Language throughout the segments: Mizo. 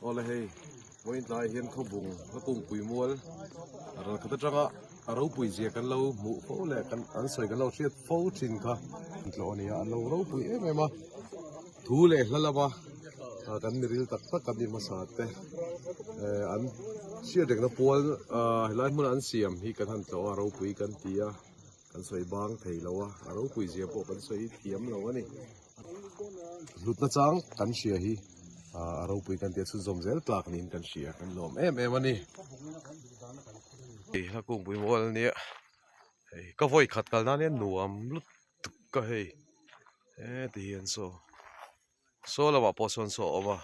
Awle hei vawiin tlaiah hian khawbung a kungpui mual ral khat atanga a ropui zia kan lo hmuh fo leh kan an sawi kan lo hriat fo thin kha an tlawh a ni a an lo ropui em em a thu leh hla lama kan mi ril tak tak kan ni hmasa te eh an hriat rengna pual ah helai hmuna an siam hi kan han tlawh a ropui kan ti a kan sawi bang thei lo a a ropui zia pawh kan sawi thiam lo a ni. Hlutna chang kan hria hi a ropui kan tia chhunzawm zel tlak niin kan hria kan lawm em em a ni. Hei hla kungpui mual a nia hei ka vawi khat kal nan hian nuam lutuk a hei heti hian saw saw lamah pawh sawn saw a awm a.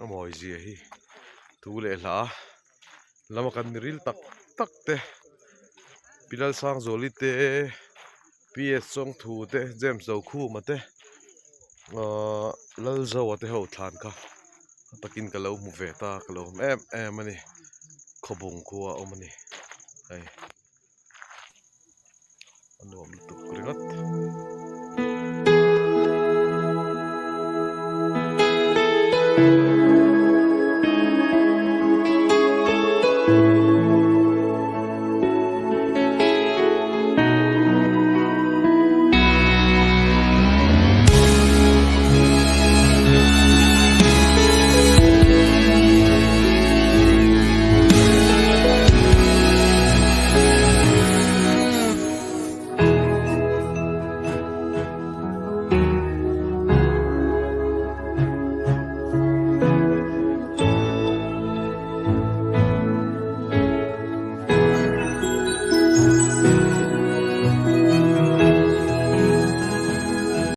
A mawi zia hi thu leh hla lama kan mi ril tak tak te Pi Lalsangzuali te PS Chawngthu te James Zokhuma te ahh Lalzoa te ho thlan kha a takin ka lo hmu ve ta ka lo hmu em em a ni khawbung khua a awm a ni hei. A nuam lutuk ringawt.